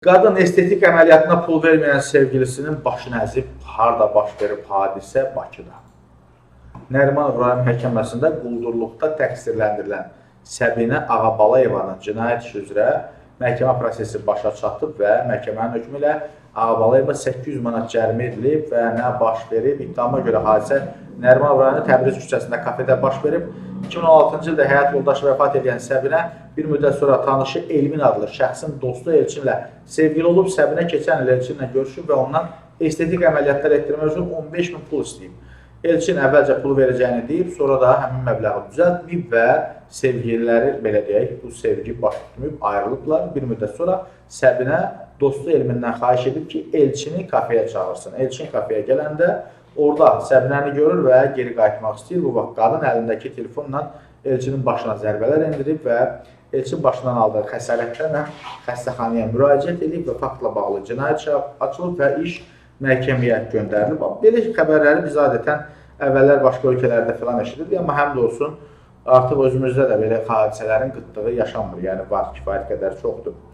Qadın estetik əməliyyatına pul verməyən sevgilisinin başını əzib, harda baş verib hadisə? Bakıda. Nərimanov rayon məhkəməsində quldurluqda təqsirləndirilən Səbinə Ağabalayevanın cinayət işi üzrə məhkəmə prosesi başa çatıb və məhkəmənin hökmü ilə Ağabalayeva 800 manat cərimə edilib və nə baş verib? İttihama görə hadisə Nərimanov rayonu Təbriz küçəsində kafedə baş verib. 2016-cı ildə həyat yoldaşı vəfat edən Səbinə bir müddət sonra tanışı Elmin adlı şəxsin dostu Elçinlə sevgili olub. Səbinə keçən il Elçinlə görüşüb və ondan estetik əməliyyatlar etdirmək üçün 15 min pul istəyib. Elçin əvvəlcə pulu verəcəyini deyib, sonra da həmin məbləği düzəltməyib və sevgililəri, belə deyək, bu sevgi baş tutmayıb, ayrılıblar. Bir müddət sonra Səbinə dostu Elmindən xahiş edib ki, Elçini kafeyə çağırsın. Elçin kafeyə gələndə orada Səbinəni görür və geri qayıtmaq istəyir. Bu vaxt qadın əlindəki telefonla Elçinin başına zərbələr endirib və Elçin başından aldığı xəsarətlərlə xəstəxanaya müraciət edib və faktla bağlı cinayət işi açılıb və iş məhkəməyə göndərilib. Belə xəbərləri biz adətən əvvəllər başqa ölkələrdə filan eşidirdik, amma həm də olsun artıq özümüzdə də belə hadisələrin qıtlığı yaşanmır. Yəni var, kifayət qədər çoxdur.